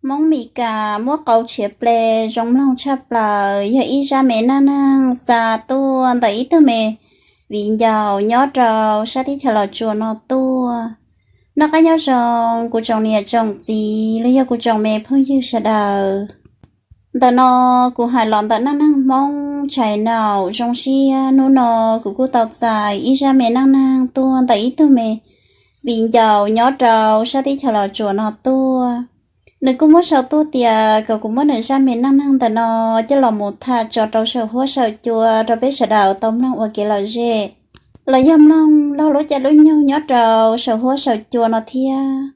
Hmoob Mes Kas muab qau tshiav ple zoo mloog tshaj plaws yog ib zaj me neej neeg xa tuaj ntawm ib tug me viv ncaus nyob rau sab teb chaws Los Tsuas no tuaj. Noj qab nyob zoo kuv tsoom niam tsoom txiv los yog kuv tsoom me phooj ywg sawv daws. Ntawm no kuv hais los ntawm neej neeg Hmoob tshais naum zoo siab. Hnub no kuv kuj tau txais ib zaj me neej neeg tuaj ntawm ib tug me viv ncaus nyob rau sab teb chaws Los Tsuas no tuaj. Nws kuj muab sau tuaj tias kom kuv muab nws zaj me neej neeg ntawm no coj los mus tham tso rau saum huab saum cua rau peb sawv daws tau mloog ua kev lom zem los yog mloog laug lub caij lub nyoog nyob rau saum huab saum cua no thiab.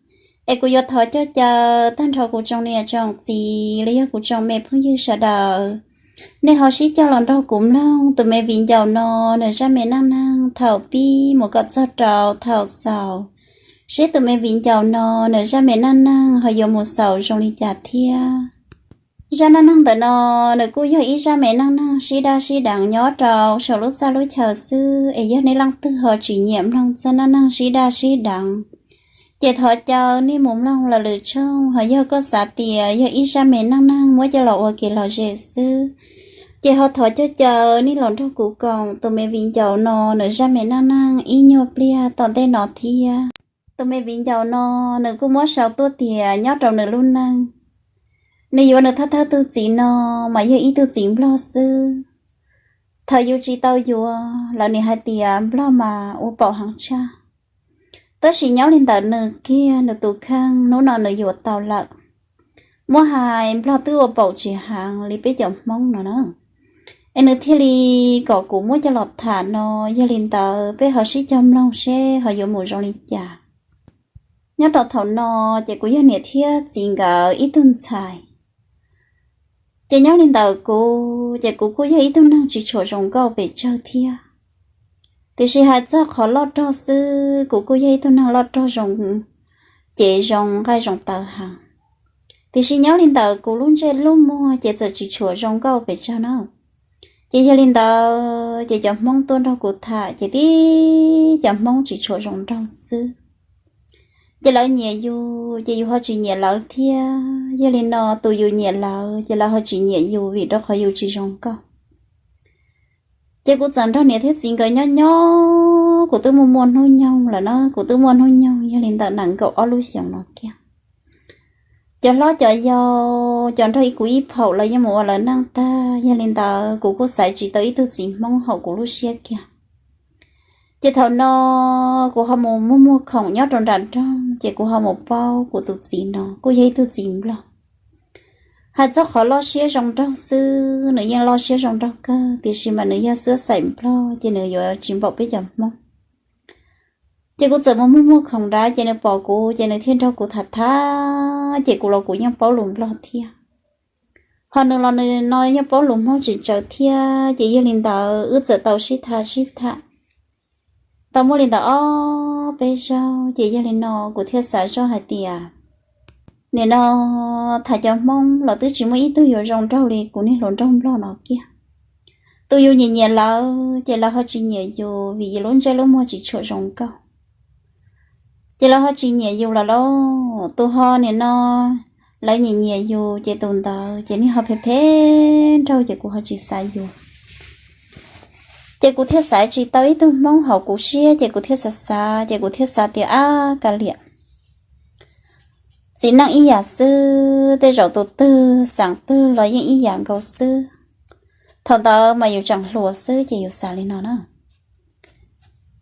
Es kuv yuav thov coj caw tag nrho kuv tsoom niam tsoom txiv los yog kuv tsoom me phooj ywg sawv daws, nej ho sib cog los nrog kuv mloog tus me viv ncaus no nws zaj me neej neeg thaum pib mus kom txog rau thaum xaus, seb tus me viv ncaus no nws zaj me neej neeg ho yuav mus xaus zoo li cas thiab. Zaj neej neeg ntawm no nws kuj yog ib zaj me neej neeg sib daj sib deev nyob rau saum lub txaj lub chaw xwb, es yog nej leej twg ho tsis nyiam mloog txoj neej neeg sib daj sib deev, ces thov caw nej mus mloog lawv lwm tshooj. Ho yog koj xav tias yog ib zaj me neej neeg muab coj los ua kev lom zem xwb, ces ho thov coj caw nej los nrog kuv koom tus me viv ncaus no nws zaj me neej neeg ib nyuag pliag tom ntej no thiab. Tus me viv ncaus no nws kuj muab sau tuaj tias nyob rau nws lub neej, nws yuav nws thawj thawj tug txiv no mas yog ib tug txiv nplog xwb. Thaum yus tsis tau yuav, lawv nim hais tias nplog mas ua paum heev tshaj. Tab sis nyob li ntawm nws kiag nws tus kheej hnub no nws yuav tau lawm. Muab hais nplog twb ua paum tsis heev li peb cov Hmoob no na, es nws thiaj li kom kuv muab coj los tham no. Yog li ntawd peb ho sib cog mloog seb ho yuav mus zoo li cas. Nyob rau thaum no ces kuv yog niam thiab txiv nkawd ib tug ntxhais. Ces nyob li ntawm kuv ces kuv kuj yog ib tug neeg tsis tshua zoo nkauj pes tsawg thiab. Tiam sis hais txog qhov loj rog xwb kuv kuj yog ib tug neeg loj rog zoo, ces zoo nqaij zoo taw heev. Tiam sis nyob li ntawm kuv lub ntsej lub muag ces txawm tsis tshua zoo nkauj pes tsawg na. Ces yog li ntawd ces cov Hmoob tuaj nrog kuv tham ces tib cov Hmoob tsis tshua zoo nraug xwb. Ces lawv nyiam yus ces yus ho tsis nyiam lawv thiab. Yog li no tus yus nyiam lawv ces lawv ho tsis nyiam yus vim rau qhov yus tsis zoo nkauj. Ces kuv txawm nrog niam thiab txiv nkawd nyob nyob, kuv twb muaj muaj hnub nyoog lawm na, kuv twb muaj hnub nyoog yog li ntawm nees nkaum ob lub xyoos no kiag. Cov hlob cov yau, cov nrog kuv ib phaum lawv yeej mus ua lawv neej tag, yog li ntawd kuv kuj xaiv tsis tau ib tug txiv Hmoob haum kuv lub siab kiag. Ces thaum no kuv ho mus muag muag khoom nyob rau nram nroog ces kuv ho mus paub kuv tus txiv no kuj yog ib tug txiv nplog. Hais txog qhov loj siab zoo nraug xwb nws yeej loj siab zoo nraug kawg, tiam sis mas nws yog xwb xaim nplog ces nws yuav tsis npaum peb cov Hmoob. Ces kuv txawm mus muag muag khoom nrad ces nws pom kuv ces nws thiaj nrog kuv tham tham, ces kuv los kuv yeej paub lus nplog thiab. Ho nws los nws no yeej paub lus Hmoob tsis tsawg thiab, ces yog li ntawd wb txawm tau sib tham sib tham tau muaj li ntawd ob peb zaug, ces yog li no kuv thiaj xav zoj hais tias nim no tham cov Hmoob los twb tsis muaj ib tug yuav zoo nraug li kuv niag hluas nraug nplog no kiag. Tus yus nyiam nyiam lawv ces lawv ho tsis nyiam yus vim yus lub ntsej lub muag tsis tshua zoo nkauj. Ces lawv ho tsis nyiam yus lawm lauj. Tus ho nim no lawv nyiam nyiam yus ces tus ntawd ces niag ho phem phem nraug ces kuv ho tsis xav yus. Ces kuv thiaj xaiv tsis tau ib tug Hmoob haum kuv siab ces kuv thiaj xav xav ces kuv thiaj xav tias ab kav liam, txiv neej ib yam xwb, tej zaum tus twg xeem twg los yeej ib yam nkaus xwb. Thaum ntawd mas yus tseem hluas xwb ces yus xav li no na.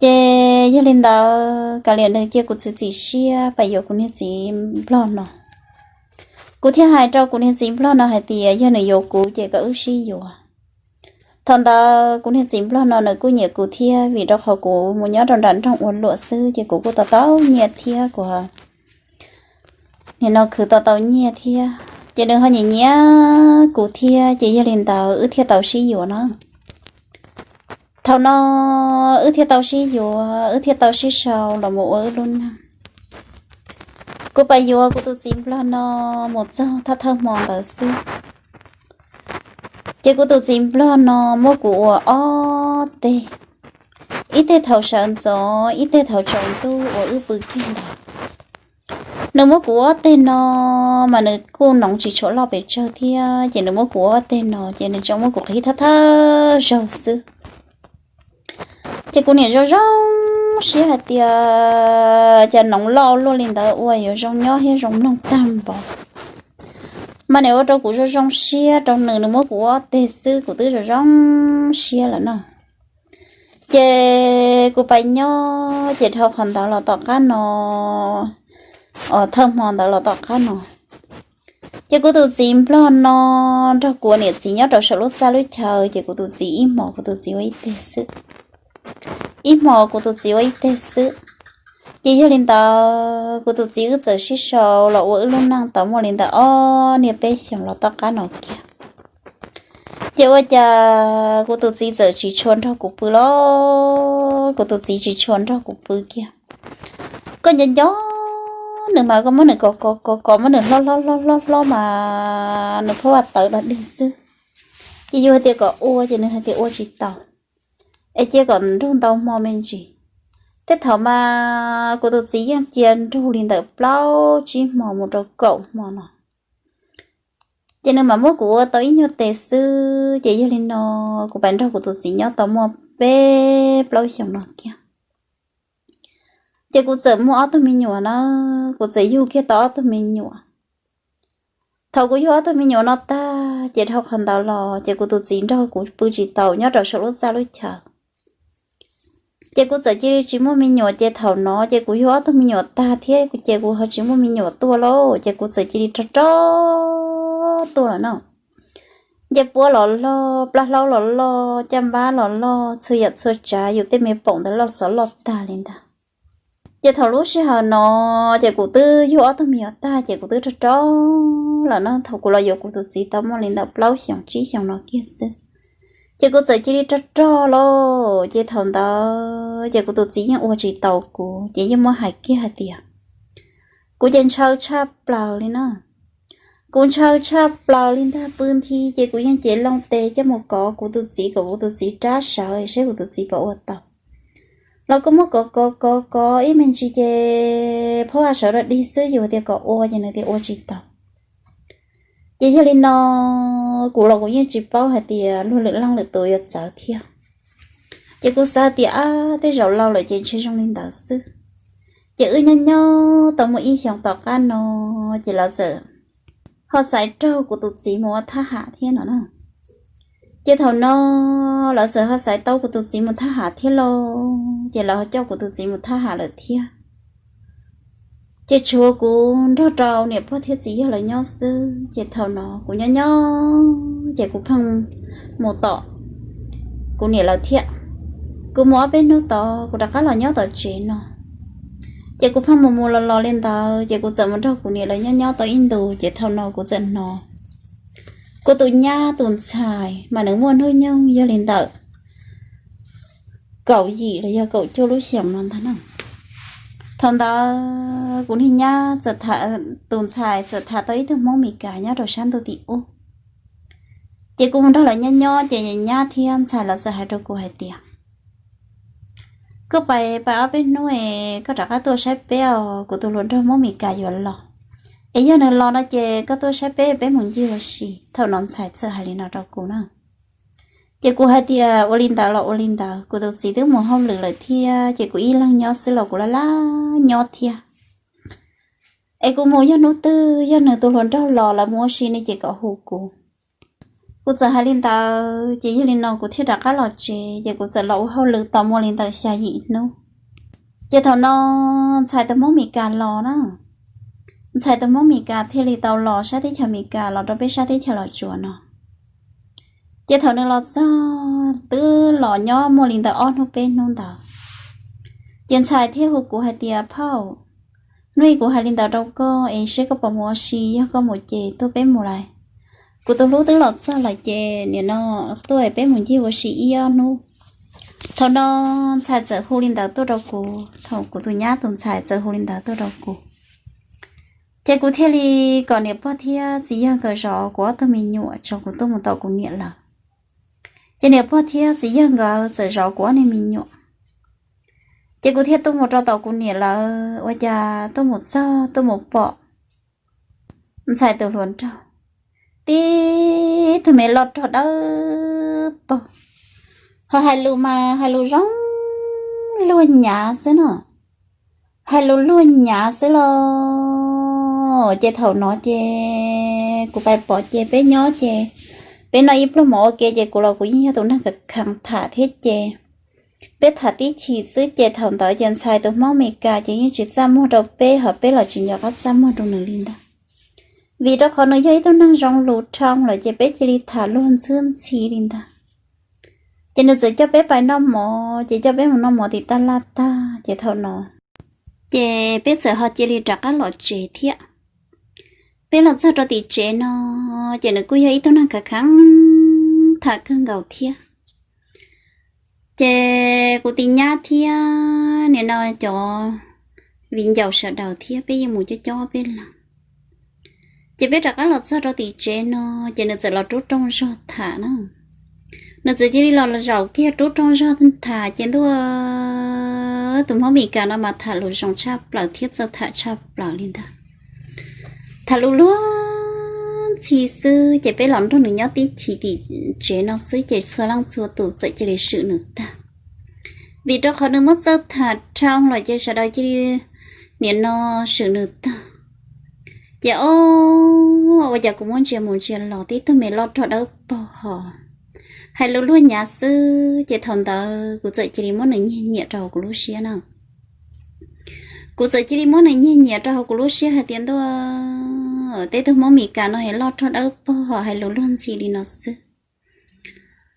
Ces yog li ntawd kav liam nws cia kuv txiav txim siab pab yuav kuv niag txiv nplog no. Kuv thiaj hais rau kuv niag txiv nplog no hais tias yog nws yuav kuv ces kom wb sib yuav. Thaum ntawd kuv niag txiv nplog no nws kuj nyiam kuv thiab vim rau qhov kuv mus nyob rau nram nroog ua luam xwb ces kuv kuj tau tau nyiaj thiab kuv nim no khwv tau tau nyiaj thiab ces nws ho nyiam nyiam kuv thiab ces yog li ntawd wb thiaj tau sib yuav no. Thaum no wb thiaj tau sib yuav, wb thiaj tau sib sau los mus ua wb lub neej. Kuv pab yuav kuv tus txiv nplog no mus txog thawj thawj hmo ntawd xwb, ces kuv tus txiv nplog no muab kuv ua ob teg, ib teg thaum sawv ntxov, ib teg thaum tsaus ntuj uas wb pw kiag ntawd. Nws muab kuv ua ob teg no, mas nws kuj noov tsis tshua loj pes tsawg thiab, ces nws muab kuv ua ob teg no ces nws tseem muab kuv qhib thawj thawj zaug xwb. Ces kuv niam zoo zoo siab hais tias cas noov loj luaj li ntawd ua yuav zoo nyob thiab zoo mloog tag npaum. Mas niam ua rau kuv zoo zoo siab rau nws, nws muab kuv ua ob teg xwb kuv twb zoo zoo siab lawm na. Ces kuv pais nyob ces dhau qhov ntawd los tom qab no, thawj hmo ntawd los tom qab no, ces kuv tus txiv nplog no nrog kuv niam txiv nyob rau saum lub txaj lub chaw, ces kuv tus txiv ib hmos kuv tus txiv ua ib teg xwb, ib hmos kuv tus txiv ua ib teg xwb. Ces yog li ntawd kuv tus txiv wb txawm sib sau los ua wb lub neej tau muaj li ntawm ob niaj peb xyoos los tom qab no kiag. Ces ua cas kuv tus txiv txawm tsis tshua nrog kuv pw los, kuv tus txiv tsis tshua nrog kuv pw kiag. Koj nco nco nws mas koj muab nws kov kov kov kov muab nws hlob hlob hlob hlob hlob mas nws pheej ua tawv dog dig xwb. Ces yus hais tias kom ua ces nws hais tias ua tsis tau, es cia kom nrug ntau hmo me ntsis. Tej thaum mas kuv tus txiv yeej cia nrug li ntawm plaub tsib hmo mus rau kaum hmo no, ces nws mam muab kuv ua tau ib nyuag tes xwb. Ces yog li no kuv pais nrog kuv tus txiv nyob tau muaj peb plaub xyoos no kiag. Ces kuv txawm muaj ob tug me nyuam na, kuv txawm yug kiag tau ob tug me nyuam. Thaum kuv yug ob tug me nyuam no tag ces dhau qhov ntawd los ces kuv tus txiv nrog kuv pw tsis tau nyob rau saum lub txaj lub chaw. Ces kuv txawm cia li tsis muaj me nyuam, ces thaum no ces kuv yug ob tug me nyuam tag thiab ces kuv ho tsis muaj me nyuam tuaj lauj, ces kuv txawm cia li rog rog tuaj lawm no. Ncej puab los loj, plab hlaub los loj, caj npab los loj, txhua yam txhua tsav yus tej me paum ntawd loj xov loj tag li ntag. Ces thaum lub sij hawm no ces kuv twb yug ob tug me nyuam tag ces kuv twb rog rog lawm na. Thaum kuv los yuav kuv tus txiv tau muaj li ntawm plaub xyoos tsib xyoos no kiag xwb, ces kuv txawm cia li rog rog lauj. Ces thaum ntawd ces kuv tus txiv yeej ua tsis tau kuv, ces yeej muab hais kiag hais tias kuv ces ntshaw tshaj plaws li na. Kuv ntshaw tshaj plaws li ntag, pw nthi ces kuv yeej cev loo tes coj mus kov kuv tus txiv kom kuv tus txiv rab sawv saib kuv tus txiv puas ua tau. Los kuv muab kov kov kov kov ib me ntsis ces pheej ua sawv dog dig xwb, yus tias kom ua ces nws tias ua tsis tau. Ces yog li no kuv los kuv yeej tsis paub hais tias luag lwm leej lwm tus yuav txawv thiab. Ces kuv xav tias ab, tej zaum laus lawm ces ntshe zoo li ntawd xwb. Ces wb nyob nyob tau muaj ib xyoos tom qab no ces lawv txawm ho xaiv raug kuv tus txiv mus ua thab ham thiab no na. Ces thaum no lawv txawm ho xaiv tau kuv tus txiv mus thab ham thiab lauj, ces lawv ho coj kuv tus txiv mus thab ham lawm thiab. Ces tshuav kuv nrog rau niam pog thiab txiv yawg lawv nyob xwb. Ces thaum no kuv nyob nyob ces kuv pheej mus tom kuv niam lawv thiab. Kuv mus ob peb hnub tod kuv rov qab los nyob tom tsev no. Ces kuv pheej mus mus los los li ntawd ces kuv txawm mus nrog kuv niam lawv nyob nyob tau ib ntus ces thaum no kuv txawm hnov kuv tus nyab tus ntxhais mas nws muaj hnub nyoog yog li ntawm kaum yim los yog kaum cuaj lub xyoos no ntag no. Thaum ntawd kuv niag nyab txawm tham, tus ntxhais txawm tham tau ib tug Hmoob Mes Kas nyob rau sab ntuj tim ub. Ces kuv mus nrog lawv nyob nyob ces nyab thiab ntxhais lawv txawm hais rau kuv hais tias, koj pais pais ob peb hnub es koj rov qab tuaj saib peb os, kuv tus hluas nraug Hmoob Mes Kas yuav los. Es yog nws los no ces koj tuaj saib peb, peb mus ncig ua si. Thaum no ntxhais txawm hais li no rau kuv na. Ces kuv hais tias ua li ntawd los ua li ntawd, kuv tus txiv twb mus hauj lwm lawm thiab ces kuv ib leeg nyob xwb los kuv laj laj nyob thiab. Es kuv mus yog hnub twg yog nws tus hluas nraug los lawv mus ua si ne ces kom hu kuv. Kuv txawm hais li ntawd ces yog li no kuv thiaj rov qab los tsev ces kuv txawm los ua hauj lwm tau muaj li ntawm xya yim hnub. Ces thaum no ntxhais tus Hmoob Mes Kas los na, ntxhais tus Hmoob Mes Kas thiaj li tau los sab teb chaws Mes Kas los rau peb sab teb chaws Los Tsuas no. Ces thaum nws los txog twb los nyob muaj li ntawm ob hnub peb hnub ntawd, ces ntxhais thiaj hu kuv hais tias, phauj, hnub ib kuv hais li ntawd rau koj es seb koj puas mus ua si, yog koj mus ces tuaj peb mus lawm. Kuv tus hlub twb los txog lawm ces nim no tuaj peb mus ncig ua si ib ob hnub. Thaum no ntxhais txawm hu li ntawd tuaj rau kuv, thaum kuv tus nyab tus ntxhais txawm hu li ntawd tuaj rau kuv, ces kuv thiaj li kom niam pog thiab txiv yawg nkawd zov kuv ob tug me nyuam tso kuv tuaj mus tom kuv niam lawv. Ces niam pog thiab txiv yawg nkawd txawm zov kuv ob niag me nyuam. Ces kuv thiaj tuaj mus rau tom kuv niam lawv, ua cas tuaj mus txog tuaj mus pom ntxhais tus hluas nraug tib tug me loj rog dawb paug, ho hais lus mas hais lus zoo luag nyav xwb no, hais lus luag nyav xwb los. Ces thaum no ces kuv pais pom ces peb nyob ces peb noj ib pluag mov ua ke ces kuv los kuv yeej yog tus neeg khav kheev tham thiab ces peb tham tib chim xwb ces thaum ntawd ces ntxhais tus Hmoob Mes Kas ces yeej tsis txaj muag rau peb, ho peb los tsis nco qab txaj muag rau nws li ntag. Vim rau qhov nws yog ib tug neeg zoo lus dhau lawm ces peb cia li tham luag ntxhwb ntxhi li ntag. Ces nws txawm coj peb pais noj mov, ces coj peb mus noj mov tim taj laj tag ces thaum no ces peb txawm ho cia li rov qab los tsev thiab. Peb los txog rau tim tsev no ces nws kuj yog ib tug neeg khav kheev tham kawg nkaus thiab. Ces kuv tus nyab thiab nim no cov viv ncaus sawv daws thiab peb yeej mus coob coob peb los. Ces peb rov qab los txog rau tim tsev no ces nws txawm los rub rooj zog tham na. Nws txawm cia li los zaum kiag rub rooj zog tham ces ntuj, tus Hmoob Mes Kas no mas tham lus zoo tshaj plaws thiab txawj tham tshaj plaws li ntag. Tham lus luag ntxhi xwb ces peb los nrog nws nyob tib chim tim tsev no xwb ces txhua leej txhua tus txawm cia li swm nws tag. Vim rau qhov nws muab txawj tham dhau lawm ces sawv daws cia li nim no swm nws tag. Ces o, ua cas kuv muab ntsia mus ntsia los tib tug me loj rog dawb paug ho hais lus luag nyav xwb ces thaum ntawd kuv txawm cia li muab nws nyiag nyiam rau hauv kuv lub siab na. Kuv txawm cia li muab nws nyiag nyiam rau hauv kuv lub siab hais tias ntuj, tib tug Hmoob Mes Kas no es loj rog dawb paug ho hais lus luag ntxhi li no xwb.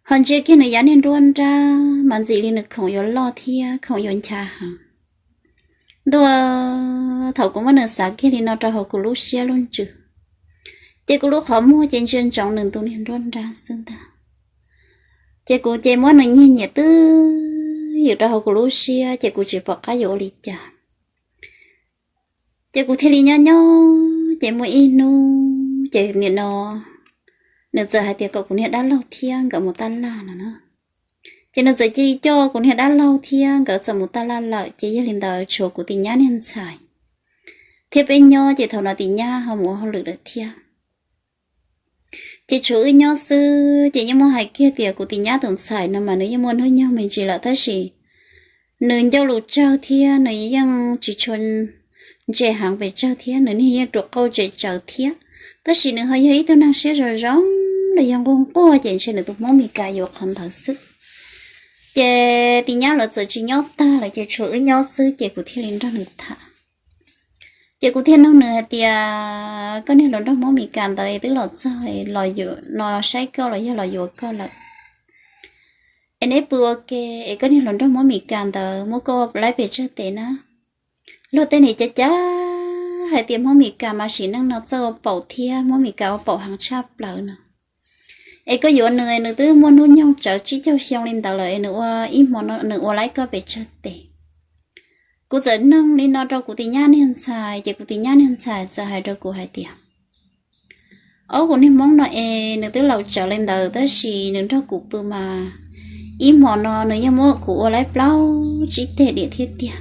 Ho ntsia kiag nws yav niag nruab nrab mas ntxim li nws khoom yuav loj thiab khoom yuav ncha heev. Ntuj, thaum kuv muab nws xav kiag li no rau hauv kuv lub siab lub ntsws, ces kuv lub qhov muag ces ntsia ntsoov nws ntu niag nruab nrab xwb ntag. Ces kuv ces muab nws nyiag nyiam twb ywm rau hauv kuv lub siab ces kuv tsis pom qab yuav ua li cas. Ces kuv thiaj li nyob nyob ces muaj ib hnub ces nim no nws txawm hais tias kom kuv niag dab laug thiab nkawd mus taj laj no na. Ces nws txawm cia li coj kuv niag dab laug thiab nkawd txawm mus taj laj lawm ces yog li ntawd tshuav kuv tus nyab niag ntxhais thiab peb nyob ces thaum no tus nyab ho mus ua hauj lwm lawm thiab. Ces tshuav wb nyob xwb ces yeej muaj hais kiag tias kuv tus nyab tus ntxhais no mas nws yeej muaj hnub nyoog me ntsis lawm tab sis nws ncauj lus tsawg thiab nws yeej tsis tshua ntse heev pes tsawg thiab nws niag yeej ruam qauj ntse tsawv thiab. Tab sis nws ho yog ib tug neeg siab zoo zoo los yog nquag nquag ces ntshe nws tus Hmoob Mes Kas yuav qhov ntawd xwb. Ces tus nyab lawv txawm tsis nyob tag lawm ces tshuav wb nyob xwb ces kuv thiaj li nrog nws tham. Ces kuv thiaj nug nws hais tias koj niag hluas nraug Hmoob Mes Kas ntawd twb los txog los yuav no saib koj los yog los yuav koj lawm es neb pw ua ke es koj niag hluas nraug Hmoob Mes Kas ntawd muab koj ua laib pes tsawg tes na? Luag tej nim cav cav hais tias Hmoob Mes Kas mas sim neej no txawj ua paum thiab Hmoob Mes Kas ua paum heev tshaj plaws no. Es koj yuav nws, nws twb muaj hnub nyoog tsawv tsib caug xyoo li ntawd lawm es nws ua ib hmo no nws ua laib koj pes tsawg tes? Kuv txawm nug li no rau kuv tus nyab niag ntxhais ces kuv tus nyab niag ntxhais txawm hais rau kuv hais tias, ob, kuv niag Hmoob no es nws twb laus tsawv li ntawd tab sis nws nrog kuv pw mas ib hmo no nws yeej muab kuv ua laib plaub tsib teg diam thiab tiag.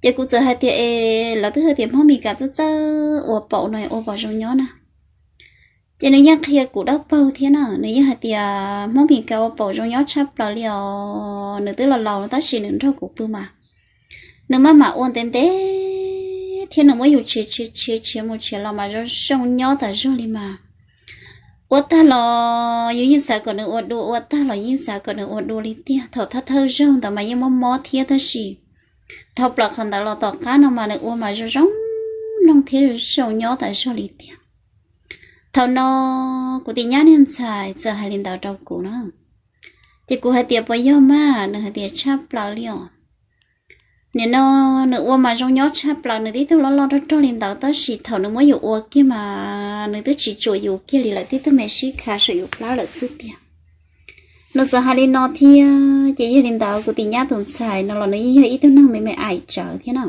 Ces kuv txawm hais tias es lawv twb hais tias Hmoob Mes Kas txawj txawj ua paum no ua paum zoo nyob na. Ces nws yeej qhia kuv dawb paug thiab na, nws yeej hais tias Hmoob Mes Kas ua paum zoo nyob tshaj plaws li os, nws twb los laus tab sis nws nrog kuv pw mas nws maj mam ua ntev ntev thiab nws muab yus tshiav tshiav tshiav tshiav mus tshiav los mas zoo zoo nyob tas zog li mas. Ua tag los yus yeej xav kom nws ua dua, ua tag los yeej xav kom nws ua dua li tiag. Thaum thawj thawj zaug ntawd mas yeej mob mob thiab tab sis dhau plaws qhov ntawd los tom qab no mas nws ua mas zoo zoo mloog thiab zoo zoo nyob tas zog li tiag. Thaum no kuv tus nyab niag ntxhais txawm hais li ntawd rau kuv na. Ces kuv hais tias puas yog mas? Nws hais tias tshaj plaws li os. Nim no nws ua mas zoo nyob tshaj plaws, nws tib tug loj loj rog rog li ntawd tab sis thaum nws muab yus ua kiag mas nws twb tsis tsuam yus kiag li lawm, tib tug me sib kha saum yus plab lawm xwb tiag. Nws txawm hais li no thiab ces yog li ntawd kuv tus nyab tus ntxhais no los nws yeej yog ib tug neeg me me aim tsawv thiab na.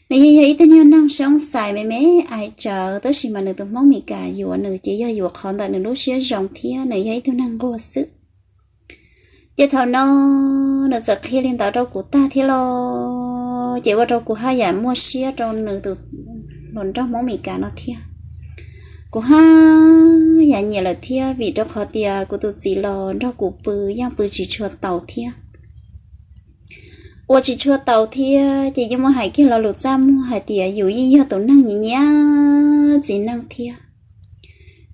Nws yeej yog ib tug niag neeg xyoob xais me me aim tsawv tab sis mas nws tus Hmoob Mes Kas yuav nws ces yog yuav qhov ntawm nws lub siab zoo thiab nws yog ib tug neeg nquag xwb. Ces thaum no nws txawm qhia li ntawd rau kuv tag thiab los ces ua rau kuv haj yam muaj siab rau nws tus hluas nraug Hmoob Mes Kas no thiab. Kuv haj yam nyiam lawm thiab vim rau qhov tias kuv tus txiv los nrog kuv pw yeej pw tsis tshua taus thiab. Ua tsis tshua taus thiab ces yeej muaj hais kiag lo lus txaj muag hais tias yus yeej yog tus neeg nyiam nyiam txiv neej thiab.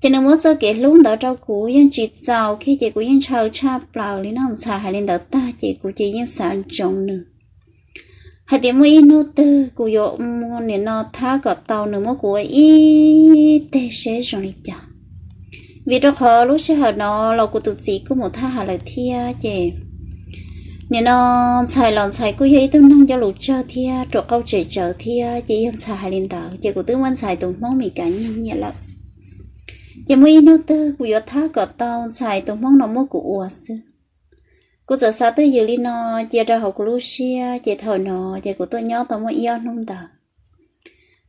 Ces nws muab txoj kev hlub ntawd rau kuv yeej tsis txaus kiag ces kuv yeej ntshaw tshaj plaws li no. Ntxhais hais li ntawd tag ces kuv ces yeej xav ntsoov nws hais tias muaj ib hnub twg kuv yuav mus nim no thab kom tau nws muab kuv ua ib teg seb zoo li cas. Vim rau qhov lub sij hawm no los kuv tus txiv kuj mus thab ham lawm thiab ces nim no ntxhais los ntxhais kuj yog ib tug neeg coj lus tsawg thiab ruam qauj tsem tsawv thiab ces yog ntxhais hais li ntawd ces kuv twb muab ntxhais tus Hmoob Mes Kas nyiag nyiam lawm. Ces muaj ib hnub twg kuv yuav thab kom tau ntxhais tus Hmoob no muab kuv ua xwb. Kuv txawm xav twj ywm li no cia rau hauv kuv lub siab ces thaum no ces kuv tuaj nyob tau muaj ib ob hnub ntawd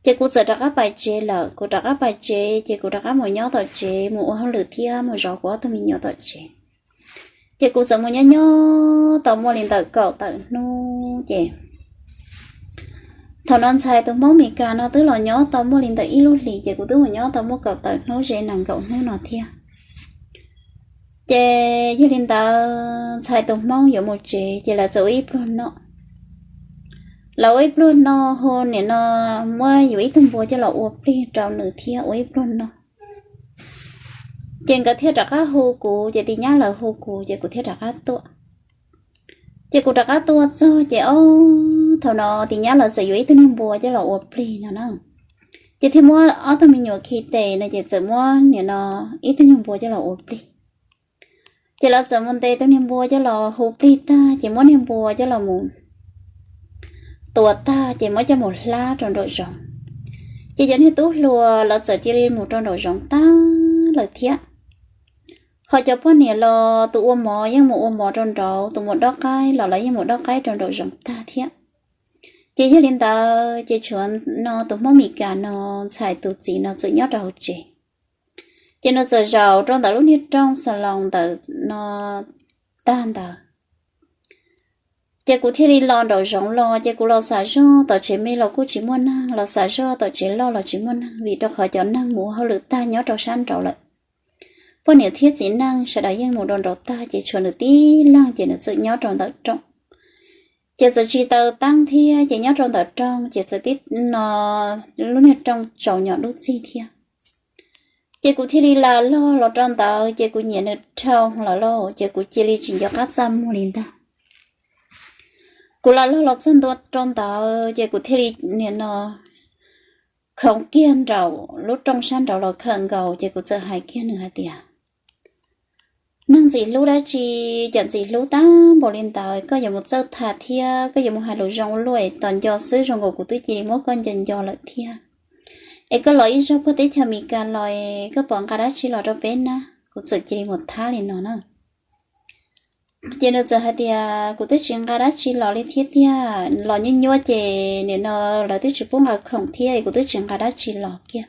ces kuv txawm rov qab pais tsev lawm. Kuv rov qab pais tsev ces kuv rov qab mus nyob tom tsev mus ua hauj lwm thiab mus zov kuv ob tug me nyuam tom tsev. Ces kuv txawm mus nyob nyob tau muaj li ntawm kaum tawm hnub ces thaum no ntxhais tus Hmoob Mes Kas no twb los nyob tau muaj li ntawm ib lub hlis ces kuv twb mus nyob tau muaj kaum tawm hnub ze nees nkaum hnub no thiab. Ces yog li ntawd ntxhais tus Hmoob yuav mus tsev ces lawv txawm ua ib pluag no. Lawv ua ib pluag no hu nim no muab yuav ib tug npua coj los ua plig rau nws thiab ua ib pluag no. Ces nkawd thiaj rov qab hu kuv ces tis nyab lawv hu kuv ces kuv thiaj rov qab tuaj. Ces kuv rov qab tuaj txog ces ob thaum no tis nyab lawv txawm yuav ib tug niag npua coj los ua plig no na. Ces thiaj muab ob tug me nyuam khi tes no ces txawm muab nim no ib tug niag npua coj los ua plig. Ces lawv txawm mus ntes tus niag npua coj los hu plig tag ces muab niag npua coj los mus tua tag ces muab coj mus hlab rau nraum zoov. Ces cov niag tub hluas lawv txawm cia li mus rau nraum zoov tag lawm thiab. Ho cov poj niam los tus ua mov yeej mus ua mov rau nraud, tus mus dob qaib los lawv yeej mus dob qaib rau nraum zoov tag thiab. Ces yog li ntawd ces tshuav no tus Hmoob Mes Kas no ntxhais tus txiv no txawm nyob rau hauv tsev. Ces nws txawm zaum rau ntawm lub niag rooj xas loos ntawm no tag ntawd. Ces kuv thiaj li los nraum zoov los ces kuv los xav zog tom tsev me los kuj tsis muaj neeg, los xav zog tom tsev loj los tsis muaj neeg vim rau qhov cov neeg mus ua hauj lwm tag nyob rau sab nraud lawm. Poj niam thiab txiv neej sawv daws yeej mus rau nraud tag ces tshuav nws tib leeg ces nws txawm nyob rau ntawm rooj. Ces txawm tsis taws teeb thiab ces nyob rau ntawm rooj ces txawm tib no lub niag rooj tsaus nyom dub txig thiab. Ces kuv thiaj li lam log los rau ntawd ces kuv nyiam nws dhau lawm lauj ces kuv cia li tsis nco qab txaj muag li ntag. Kuv lam log los txog ntua rau ntawd ces kuv thiaj li nim no khoov kiag nraum lub rooj sab nraud los khawm nkaus ces kuv txawm hais kiag nws hais tias, neeg ntxim hlub dab tsi, cov ntxim hlub tag npaum li ntawd koj yuav mus txawj tham thiab koj yuav mus hais lus zoo ua luaj es tos nco xwb zoo nkaus kuv twb cia li muab koj nco nco lawm thiab. Es koj los ib zaug puag teb chaws Amelikas los es koj pom nqa dab tsi los rau peb na? Kuv txawm cia li mus thab li no na. Ces nws txawm hais tias kuv twb tsis nqa dab tsi los li thiab tiag, los nyuaj nyuaj ces nim no lawv twb tsis pub nqa khoom thiab kuv twb tsis nqa dab tsi los kiag.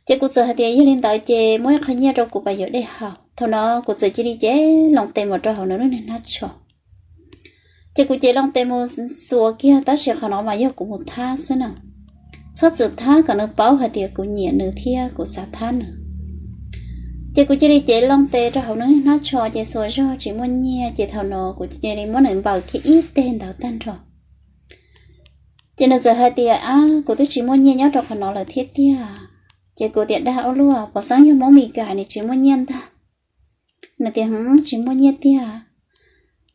Ces kuv txawm hais tias yog li ntawd ces muab ib qho nyiaj rau kuv pab yuav dej haus. Thaum no kuv txawm cia li cev loo tes mus rau hauv nws lub niag hnab tsho. Ces kuv cev loo tes mus xuas kiag tab sis qhov no mas yog kuv mus thab xwb na. Txhob txwm thab kom nws paub hais tias kuv nyiam nws thiab kuv xav thab nws. Ces kuv cia li cev loo tes rau hauv nws niag hnab tsho ces xuas zog tsis muaj nyiaj ces thaum no kuv cia li muab nws npaws kiag ib teg ntawd tag nrho. Ces nws txawm hais tias, ab, kuv twb tsis muaj nyiaj nyob rau qhov no lawm thiab tiag. Ces kuv tias, dag ua luaj, puas xeeb yog Hmoob Mes Kas nws tsis muaj nyiaj ntag? Nws tias, hwv, tsis muaj nyiaj tiag.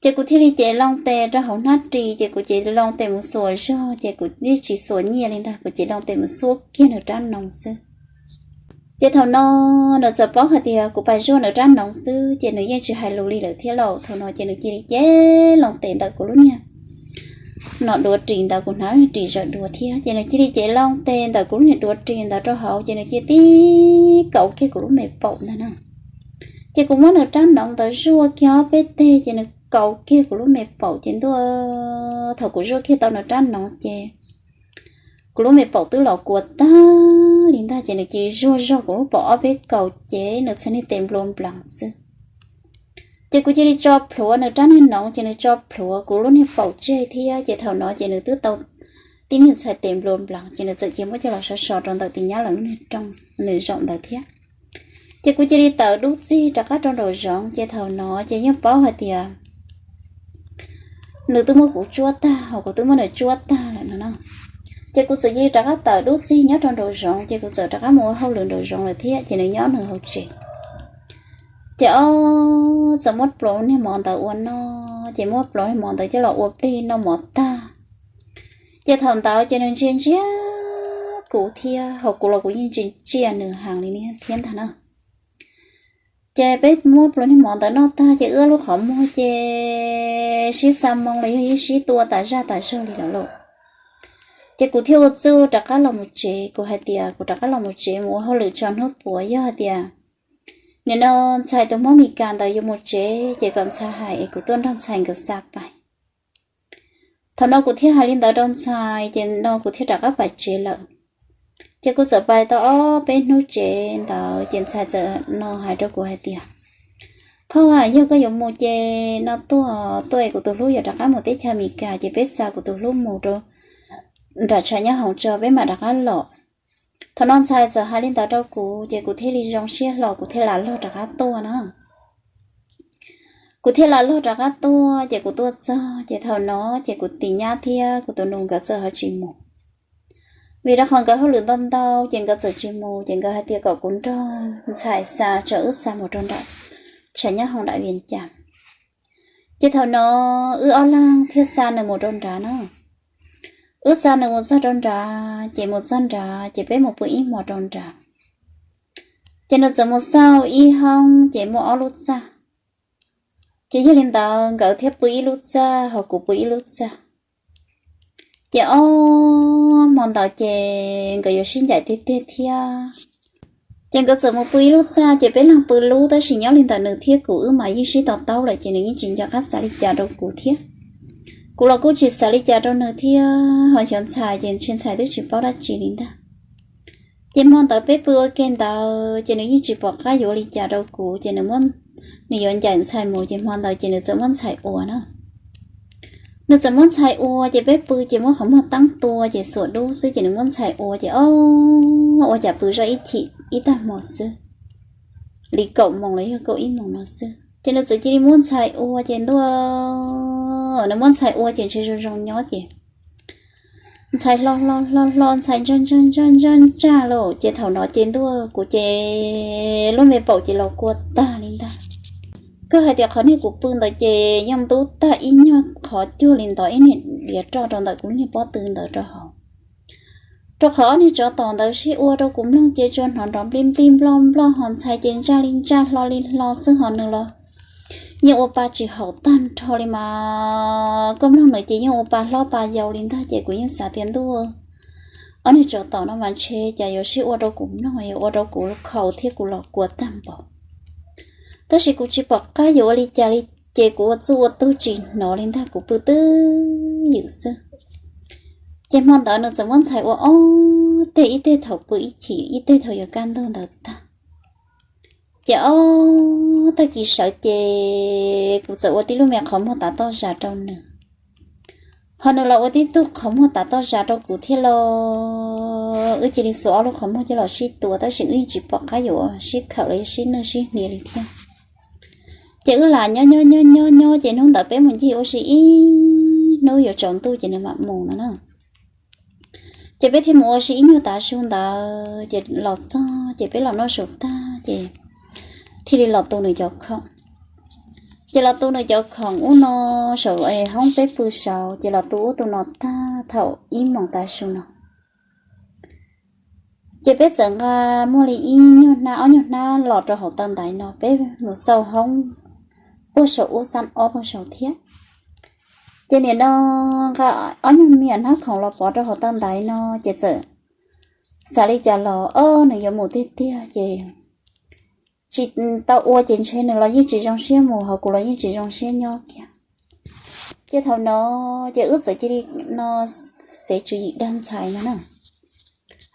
Ces kuv thiaj li cev loo tes rau hauv hnab ris ces kuv cev loo tes mus xuas zog ces kuv yeej tsis xuas nyiaj li ntag, kuv cev loo tes mus xuab kiag nws rab noov xwb. Ces thaum no nws txawm paub hais tias kuv pais zuaj nws rab noov xwb ces nws yeej tsis hais lus li lawm thiab lauj. Thaum no ces nws cia li cev loo tes ntawm kuv lub niag no duav ris ntawd, kuv hnav ris zawm duav thiab ces nws cia li cev loo tes ntawm kuv lub niag duav ris ntawd rau hauv ces nws cia li tib kaus kiag kuv lub me paum ntag na. Ces kuv muab nws rab noov ntawd zuaj kiag ob peb teg ces nws kaus kiag kuv lub me paum ces ntuj, thaum kuv zuaj kiag tau nws rab noov ces kuv lub me paum twb los kua tag li ntag ces nws cia li zuaj zog kuv lub paum ob peb kaus ces nws txhais niag tes nplua nplees xwb. Ces kuv cia li tso plhuav nws rab niag noov, ces nws tso plhuav kuv lub niag paum tseg thiab. Ces thaum no ces nws twb tau tib niag ntxhais tes nplua nplaws, ces nws txawm cia muab coj los so so rau ntawm tus nyab lawv lub niag rooj, nws zaum ntawd thiab. Ces kuv cia li tawm dub txig rov qab rau nraum zoov, ces thaum no ces yeej paub hais tias nws twb muab kuv tsuab tag, ho kuv twb muab nws tsuab tag lawm no no. Ces kuv txawm cia li rov qab tawm dub txig nyob rau nraum zoov, ces kuv txawm rov qab mus ua hauj lwm nraum zoov lawm thiab, ces nws nyob nws hauv tsev. Ces ob txawm muab pluav niag mov ntawd ua noj, ces muab pluav niag mov ntawd coj los ua plig noj mov tag. Ces thaum ntawd ces nws ntsia ntsia kuv thiab, ho kuv los kuv yeej ntsia ntsia nws heev li thiab ntag na. Ces peb muab pluav niag mov ntawd noj tag, ces wb lub qhov muag ces sib xa moo los yog yeej sib tua tas zaj tas zog li lawm lauj. Ces kuv thiaj ua txuj rov qab los mus tsev, kuv hais tias kuv rov qab los mus tsev mus ua hauj lwm tso hnub puav, yog hais tias nim no ntxhais tus Hmoob Mes Kas ntawd yuav mus tsev ces kom ntxhais hais es kuv tuaj nrog ntxhais nkawd xa pais. Thaum no kuv thiaj hais li ntawd rau ntxhais, ces no kuv thiaj rov qab pais tsev lawm. Ces kuv txawm pais tau ob peb hnub tsev ntawd, ces ntxhais txawm no hais rau kuv hais tias, Phauj, yog koj yuav mus ces no tuaj, tuaj es kuv tus hlub yuav rov qab mus teb chaws Amelikas, ces peb xa kuv tus hlub mus rau nram tshav nyob hoom tso peb mam rov qab los. Thaum no ntxhais txawm hais li ntawd rau kuv, ces kuv thiaj li zoo siab hlo, kuv thiaj lam log rov qab tuaj na. Kuv thiaj lam log rov qab tuaj, ces kuv tuaj txog, ces thaum no ces kuv tus nyab thiab kuv tus nus nkawd txawm ho tsis mus, vim rau qhov nkawd hauj lwm ntau ntau, ces nkawd txawm tsis mus, ces nkawd hais tias kom kuv nrog ntxhais xa, tso wb xa mus rau nram tshav nyob hoom nram Vias Cas. Ces thaum no wb ob leeg thiaj xa nws mus rau nrad na. Wb xa nws mus txog rau nrad, ces mus txog nrad ces peb mus pw ib hmos rau nrad. Ces nws txawm mus xauj ib hoob, ces muaj ob lub txaj. Ces yog li ntawd nkawd thiaj pw ib lub txaj, ho kuv pw ib lub txaj. Ces ob hmo ntawd ces nkawd yuav sib ncaim tiag tiag thiab. Ces nkawd txawm mus pw ib lub txaj, ces peb leeg pw lub, tab sis nyob li ntawm nws thiab kuv wb mas yeej sib to taub lawm, ces nws yeej tsis nco qab xav li cas rau kuv thiab. Kuv los kuj tsis xav li cas rau nws thiab, ho xyov ntxhais ces ntshe ntxhais twb tsis paub dab tsi li ntag. Ces hmo ntawd peb pw ua ke ntawd, ces nws yeej tsis pom qab yuav ua li cas rau kuv, ces nws, nws yuav ncaim ntxhais mus, ces hmo ntawd ces nws txawm muab ntxhais ua na. Nws txawm muab ntxhais ua, ces peb pw ces muab qhov muag teeb tua, ces xuas dub xwb, ces nws muab ntxhais ua, ces ob, ua cas pw zoj ib chim ib tag hmo xwb, li kaum moos los yog kaum ib moos no xwb, ces nws txawm cia li muab ntxhais ua, ces ntuj, nws muab ntxhais ua ces ntshe zoo zoo nyob ces ntxhais hlo hlo hlo hlo, ntxhais ntsaj ntsaj ntsaj ntsaj ntsaj lawm, ces thaum no ces ntuj, kuv ces lub me paum ces los kua tag li ntag. Koj hais tias qhov niag kuv pw ntawd ces yeej ntub tag ib nyuag qhov cuag li ntawd, ib niag diav roj rau ntawm kuv niag pob tw ntawd rau hauv. Rau qhov ob niag tsov tom ntawd sib ua rau kuv mloog ces tsuas hnov nrov nplij nplij nploj nploj, ho ntxhais ces ntsaj li ntsaj hlo li hlo xwb, ho nws los yeej ua pa tsis haum tag nrho li mas. Koj mloog nws ces yeej ua pa hlob pa yau li ntag, ces kuv yeej xav tias ntuj, ob niag tsov tom no mas ntshe cas yuav sib ua rau kuv mloog, yuav ua rau kuv khaus thiab kuv los kua tag npaum. Tab sis kuv tsis pom qab yuav ua li cas li, ces kuv ua txuj ua tug tsis hnov li ntag, kuv pw twj ywm xwb. Ces hmo ntawd nws txawm muab ntxhais ua ob teg, ib teg thaum pw ib chim, ib teg thaum yuav kaj ntug ntawd tag. Ces ob tag kis sawv ces kuv txawm ua tib lub me qhov muag tav toj zas rau nws, ho nws los ua tib tug qhov muag tav toj zas rau kuv thiab los. Wb cia li xuas ob lub qhov muag coj los sib tua, tab sis wb yeej tsis pom qab yuav sib khawm los yog sib nwj sib hnia li thiab. Ces wb lam nyob nyob nyob nyob nyob, ces hnub ntawd peb mus ncig ua si ib hnub yuav tsaus ntuj ces nws mam mus no na. Ces peb thiaj mus ua si ib nyuag tav su ntawd, ces los txog ces peb los noj su tag ces thiaj li los tu nws cov khoom. Ces los tu nws cov khoom ub no saum hoob peb pw saud, ces los tu ub tu no tag thaum ib moos tav su no, ces peb txawm nqa muaj li ib nyuag hnab ob nyuag hnab los rau hauv taw ntaiv no, peb mus xauj hoob puag saum ub xab ob puag saud thiab. Ces nim no nqa ob nyuag me hnab khoom los pov rau hauv taw ntaiv no, ces txawm xav li cas los ob nws yuav mus tiag tiag, ces tsis tau ua ces ntshe nws los yeej tsis zoo siab mus, ho kuv los yeej tsis zoo siab nyob kiag. Ces thaum no ces wb txawm cia li no xev tswv yim dag ntxhais no na,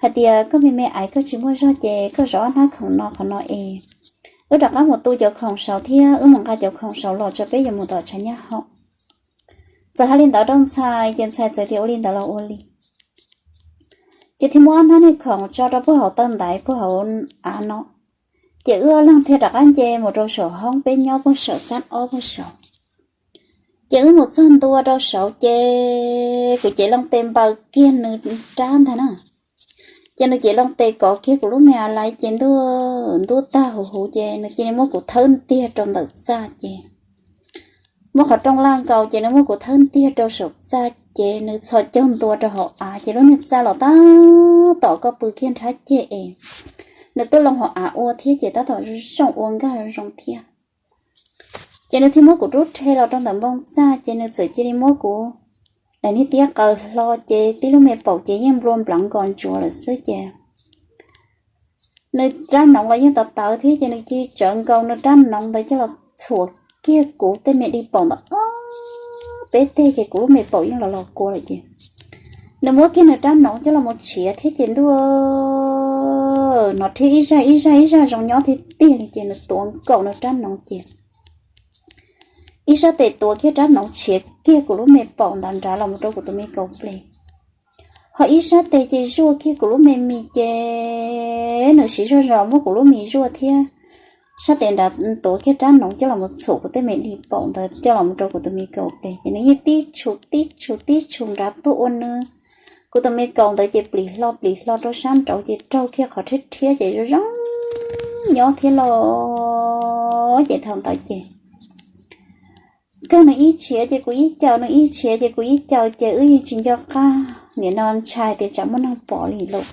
hais tias koj me me ais koj tsis muaj zog ces koj zov ob hnab khoom no qhov no es Wb rov qab mus tu cov khoom saud thiab wb mus nqa cov khoom saud los tso peb yuav mus tom tshav nyab hoom. Txawm hais li ntawd rau ntxhais ces ntxhais txawm tias ua li ntawd los ua li. Ces thiaj muab ob hnab niag khoom tso rau puag hauv taw ntaiv puag hauv av no. Ces wb ob leeg thiaj rov qab nce mus rau saum hoob peb nyob puag saum xab ob puag saud. Ces wb mus txog ntua rau saud ces kuv cev loo tes npaws kiag nws rab ntag na. Ces nws cev loo tes kov kiag kuv lub me a laiv ces ntuj ntub tag huv huv ces nws cia li muab kuv thawb ntiag rau ntawm txaj ces muab qhov rooj laj nkaus ces nws muab kuv thawb ntiag rau saum txaj ces nws txhos caug ntua rau hauv av ces lub niag txaj los tab tom koj pw kiag nrhab ceg es nws tuaj loo hauv av ua thiab ces tab tom zoo ua nkag zoo thiab. Ces nws thiaj muab kuv rub rhe los rau ntawm npoo txaj ces nws txawm cia li muab kuv daim niag tiab qaws hlo ces tib lub me paum ces yeej nplua nplav nkos ntsuav lawm xwb ces nws rab noov los yeej tawv tawv thiab ces nws cia li tsawv nkaus nws rab noov ntawd coj los txhuam kiag kuv tej me dig paum ntawd ob peb teg ces kuv lub me paum yeej los los kua lawm ces nws muab kiag nws rab noov coj los mus tshiav thiab ces ntuj, hnov rhiab ib zaj ib zaj ib zaj zoo nyob tiag tiag li ces nws tuav nkaus nws rab noov ces ib sab tes tuav kiag rab noov tshiav kiag kuv lub me paum ntawd nrad los mus rau kuv tus me kaum ples, ho ib sab tes ces zuaj kiag kuv lub me mis ces nws siv zog zog muab kuv lub mis zuaj thiab. Sab tes nrad tuav kiag rab noov coj los mus txhuam kuv tej me dig paum ntawd coj los mus rau kuv tus me kaum ples ces nws yeej tib tshum tib tshum tib tshum nrad tuaj ua nws. Kuv tus me kaum ntawd ces plis hlo plis hlo rau sab nraud ces raug kiag qhov rhiab rhiab ces zoo zoo nyob thiab los ces thaum ntawd ces kawg nws ib tshiav ces kuv ib caws, nws ib tshiav ces kuv ib caws ces wb yeej tsis nco qab, nim no ntshai tias tsam muaj neeg pom li lawm.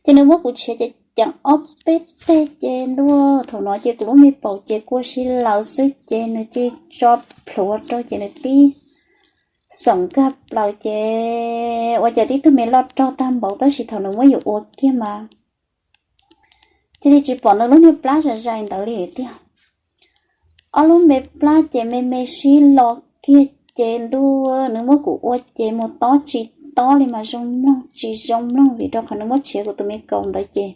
Ces nws muab kuv tshiav ces ceev ob peb teg ces ntuj, thaum no ces kuv lub me paum ces kua si lawm xwb ces nws cia li tso plhuav rau ces nws tib xoom nkag plaws ces ua cas tib tug me loj rog tag npaum tab sis thaum nws muab yus ua kiag mas cia li tsis pom nws lub niag plab zais zais ntawd li tiag. Ob lub me plab ces me me sib lo kiag ces ntuj, nws muab kuv ua ces mus tob tsis tob li mas zoo mloog tsis zoo mloog vim rau qhov nws muab tshiav kuv tus me kaus ntawd ces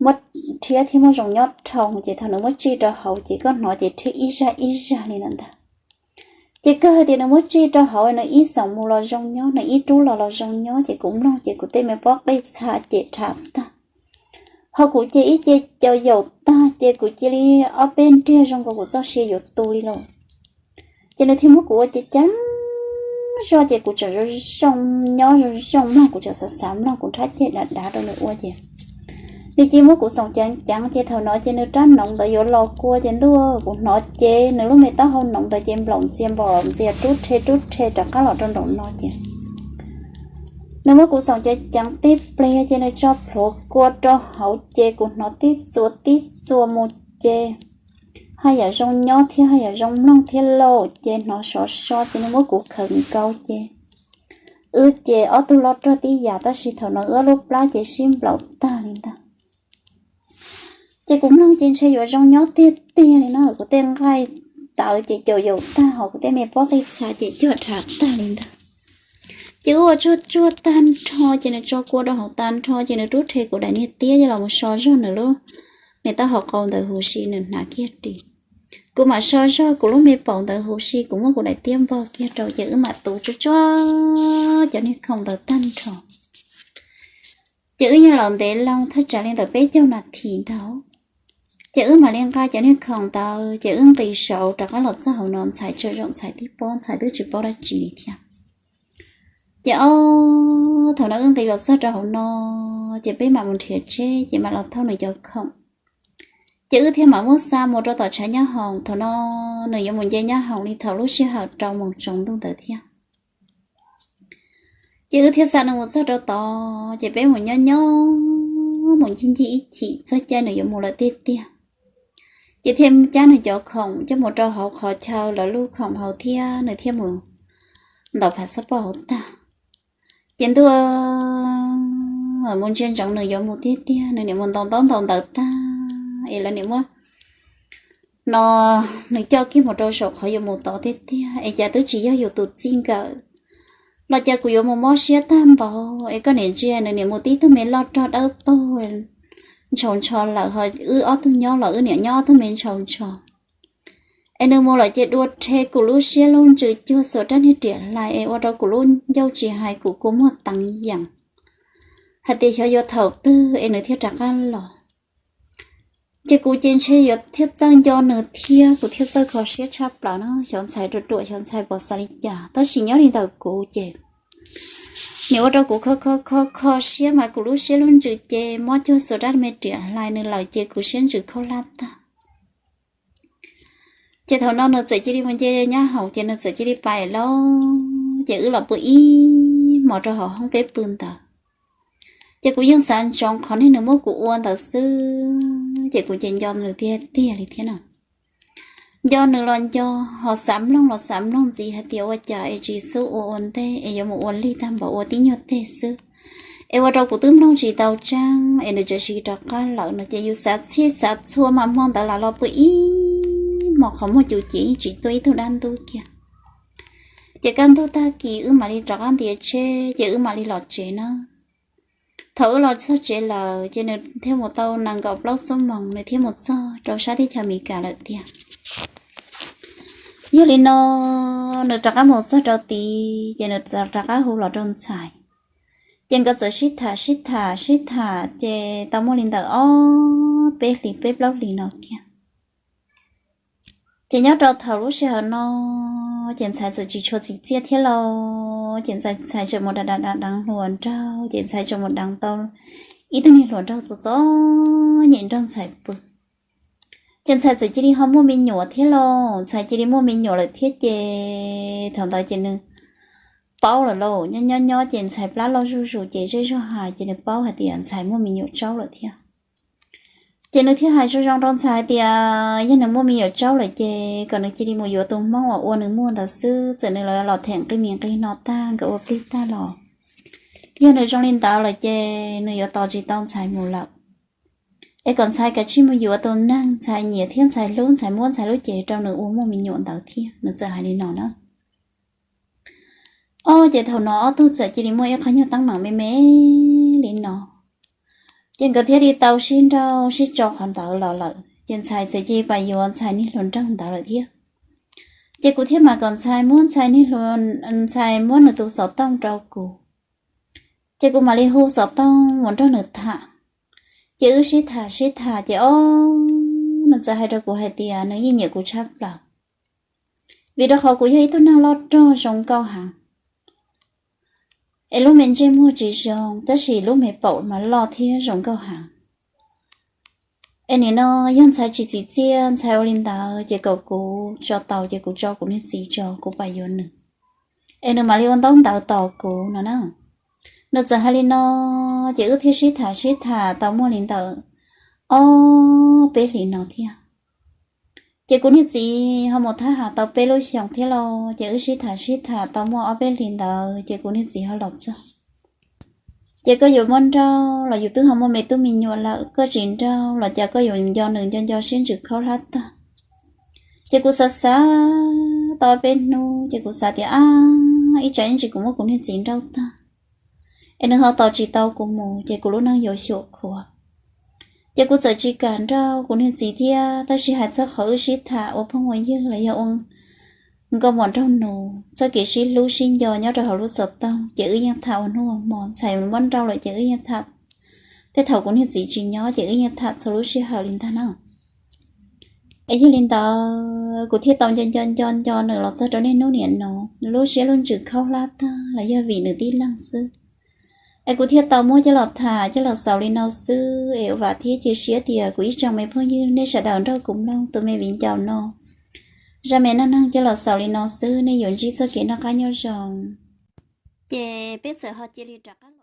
muab rhiab thiab muaj zoo nyob dhau ces thaum nws muab tsij rau hauv ces koj hnov ces rhiab ib zaj ib zaj li ntawd ntag. Ces kawg hais tias nws muab tsij rau hauv nws ib xoom mus los zoo nyob, nws ib rub los los zoo nyob ces kuv mloog ces kuv tej me pob qij txha ces rhav tag. Ho kuv ces ib ce caum yaum tag ces kuv cia li ob peb nriag zoo nkaus kuv txoj sia yuav tu li lauj. Ces nws thiaj muab kuv ua ceev ceev zog ces kuv tseem zoo zoo nyob zoo zoo mloog, kuv tseem xav xav mloog, kuv nrhab ceg dav dav rau nws ua ces nws cia muab kuv xoom ceev ceev ces thaum no ces nws rab noov ntawd yuav los kua ces ntuj, kuv hnov ces nws lub me taub hau noov ntawd ces nplaum ntxias nplaum ntxias rub rhe rub rhe rov qab los rau nraum no ces nws muab kuv xoom ceev ceev tib pliag ces nws tso plhuav kua rau hauv ces kuv hnov tib txuas tib txuas mus ces haj yam zoo nyob thiab haj yam zoo mloog thiab lauj, ces hnov sov so ces nws muab kuv khawm nkaus ces wb ces ob tug loj rog tib yam tab sis thaum no wb ob lub plab ces sib nplaum tag li ntag. Ces kuv mloog ces ntshe yuav zoo nyob tiag tiag li no, kuv tej nqaij tawv ces caum yaum tag, ho kuv tej me pob qij txha ces cuag rhav tag li ntag. Ces wb ua tsuag tsuag tag nrho ces nws tso kua rau hauv tag nrho ces nws rub rhe kuv daim niag tiab coj los mus so zog nws lub, nws taub hau qau ntawd huv si nws hnav kiag ris. Kuv mam so zog kuv lub me paum ntawd huv si kuv muab kuv daim tiab npog kiag rau ces wb mam tu tsuag tsuag cov niag khoom ntawd tag nrho. Ces wb yeej los ntev loo thaj tsam li ntawm peb caug nas this ntawd. Ces wb mam li nqa cov niag khoom ntawd ces wb nqis saud rov qab los txog hauv no ntxhais tsaug zog ntxhais tib pob ntxhais twb tsis paub dab tsi li thiab. Ces ob thaum no wb nqis los txog rau hauv no ces peb mam mus nrhiav tsheb ces mam los thauj nws cov khoom. Ces wb thiaj mam muab xa mus rau tom tshav nyob hoom, thaum no nws yuav mus nce nyob hoom li thaum lub sij hawm rau moos tsaus ntuj ntawd thiab. Ces wb thiaj xa nws mus txog rau tod ces peb mus nyob nyob mus ncig ncig ib chim txog caij nws yuav mus lawm tiag tiag. Ces thiaj cab nws cov khoom coj mus rau hauv qhov chaw lawv lub khoom hauv thiab nws thiaj mus ntaus phav xab poj hauv tag. Ces ntuj, mus ntsia ntsoov nws yuav mus tiag tiag, nws niam mus ntaus ntaub ntaus ntawv tag es lawv niam muab no nws coj kiag mus rau saum qhov yuav mus tod tiag tiag es cas twb tsis yog yus tus txij nkawm los cas kuv yuav mus mob siab tag npaum es koj niam ntsia nws niam mus tib tug me loj rog dawb paug ntshaus ntsho lawm, ho wb ob tug nyob los wb niam nyob ob tug me ntshaus ntsho. Es nws mus lawm ces dua rhe kuv lub siab lub ntsws cuag xuas rab niag riam hlais es ua rau kuv lub ncauj tsis hais kuv kua muag teev yeem hais tias xyov yuav thaum twg es nws thiaj rov qab los. Ces kuv ces ntshe yuav thiaj txawj nco nws thiab kuv thiaj txawj kho siab tshaj plaws no. Xyov ntxhais ruam ruam xyov ntxhais pom xav li cas, tab sis nyob li ntawm kuv ces nws ua rau kuv kho kho kho kho siab mas kuv lub siab lub ntsws ces mob cuag xuas rab me riam hlais nws lawm ces kuv siab ntsws khaub hlab tag. Ces thaum no nws txawm cia li mus nce nyab haus ces nws txawm cia li pais lawm, ces wb los pw ib hmos rau hauv hoob peb pw ntawd. Ces kuv yeej xav ntsoov qhov niag nws muab kuv ua ntawd xwb, ces kuv ces nco nws tiag tiag li thiab no. Nco nws los nco, ho xav mloog los xav mloog ntxiv hais tias ua cas es tsis xub ua ua ntej es yuav mus ua lig tag npaum ua tib nyuag teg xwb, es ua rau kuv twb mloog tsis tau tseeb es nws tseem sis rov qab lawm no. Ces yus xav txhij xav txhua mas hmo ntawd los pw ib hmos qhov muag cum cim yeej tsis tuaj ib tug dab ntub kiag. Ces kaj ntug tag kis wb mam li rov qab ntiav tsheb ces wb mam li los tsev na. Thaum wb los txog tsev lawm ces nws thiaj mus tau nees nkaum plaub xuab moos nws thiaj mus txog rau sab teb chaws Amelikas lawm tiag. Yog li no nws rov qab mus txog rau tid ces nws rov qab hu los rau ntxhais. Ces nkawd txawm sib tham sib tham sib tham ces tau muaj li ntawm ob peb hlis peb plaub hlis no kiag. Ces nyob rau thaum lub sij hawm no ces ntxhais txawm tsis tshua txim txiaj thiab lauj, ces ntxhais tseem mus da da da deev hluas nraug, ces ntxhais tseem mus deev tau ib tug niag hluas nraug txom txom nyem nrog ntxhais pw. Ces ntxhais txawm cia li ho muaj me nyuam thiab lauj, ntxhais cia li muaj me nyuam lawm thiab ces thaum ntawd ces nws paub lawm lauj, nyob nyob nyob ces ntxhais plab loj zuj zus ces zej zog hais ces nws paub hais tias ntxhais muaj me nyuam tsaub lawm thiab. Ces nws thiaj hais zoo zoo rau ntxhais hais tias yog nws muaj me nyuam tsaub lawm ces kom nws cia li mus yuav tus hmoob uas ua nws muaj ntawd xwb, txawm nws los them nqi mis nqi no tag nkawd ua plig tag los, yog nws zoo li ntawd lawm ces nws yuav tos tsis tau ntxhais mus lawm. Es kom ntxhais kav tsij mus yuav tus neeg ntxhais nyiam thiab ntxhais hlub, ntxhais muab ntxhais lub cev rau nws ua muaj me nyuam ntawd thiab, nws txawm hais li no na. Ob ces thaum no ob tug txawm cia li muaj ib qho nyuag teeb meem me me li no, ces nkawd thiaj li tau sib nrauj sib tso qhov ntawd los lawm, ces ntxhais txawm cia li pais yuav ntxhais niag hluas nraug ntawd lawm thiab. Ces kuv thiaj mam kom ntxhais muab ntxhais niag hluas, ntxhais muab nws tus xov tooj rau kuv, ces kuv mam li hu xov tooj mus nrog nws tham. Ces wb sib tham sib tham ces ob, nws txawm hais rau kuv hais tias nws yeej nyiam kuv tshaj plaws, vim rau qhov kuv yog ib tug neeg loj rog zoo nkauj heev, es lub me ntsej muag tsis zoo tab sis lub me paum mas loj thiab zoo nkauj heev. Es nim no yog ntxhais tsis txim txiaj ntxhais ua li ntawd ces kom kuv tso tau ces kuv tso kuv niag txiv tso kuv pais yuav nws, es nws mam li ua ntaub ntawv tos kuv no na. Nws txawm hais li no, ces wb thiaj sib tham sib tham tau muaj li ntawm ob peb hlis no thiab. Ces kuv niag txiv ho mus thab ham tau peb lub xyoos thiab lauj, ces wb sib tham sib tham tau muaj ob peb hlis ntawd ces kuv niag txiv ho los txog. Ces koj yuav muaj nraug los yus twb ho muaj me tub me nyuam lawm, koj tsis nraug los cas koj yuav nco nws nco nco siab ntsws khaub hlab tag. Ces kuv xav xav tau ob peb hnub ces kuv xav tias ab, ib tsam ib ntsis kuv muab kuv niag txiv nrauj tag es nws ho tos tsis tau kuv mus ces kuv lub neej yuav xyuam khuav. Ces kuv txawm tsis kam nrauj kuv niag txiv thiab, tab sis hais txog qhov wb sib tham ua phooj ua ywg los yog ua nkauj muam nraug nus, txoj kev sib hlub sib nco nyob rau hauv lub xov tooj ces wb yeej tham ua hnub ua hmo, ntxhais muab nrauj lawm ces wb yeej tham. Tej thaum kuv niag txiv tsis nyob ces wb yeej tham txhua lub sij hawm li ntag na. Es yog li ntawd kuv thiaj tau nco nco nco nco nws los txog rau niaj hnub niam no, lub siab lub ntsws khaub hlab tag los yog vim nws tib leeg xwb. Es kuv thiaj tau muab coj los tham coj los xaus li no xwb, es vam thiab cia siab tias kuv ib tsoom me phooj ywg nej sawv daws nrog kuv mloog tus me viv ncaus no zaj me neej neeg coj los xaus li no xwb, nej yuav ntsib txoj kev noj qab nyob zoo. Ces peb txawm ho cia li rov qab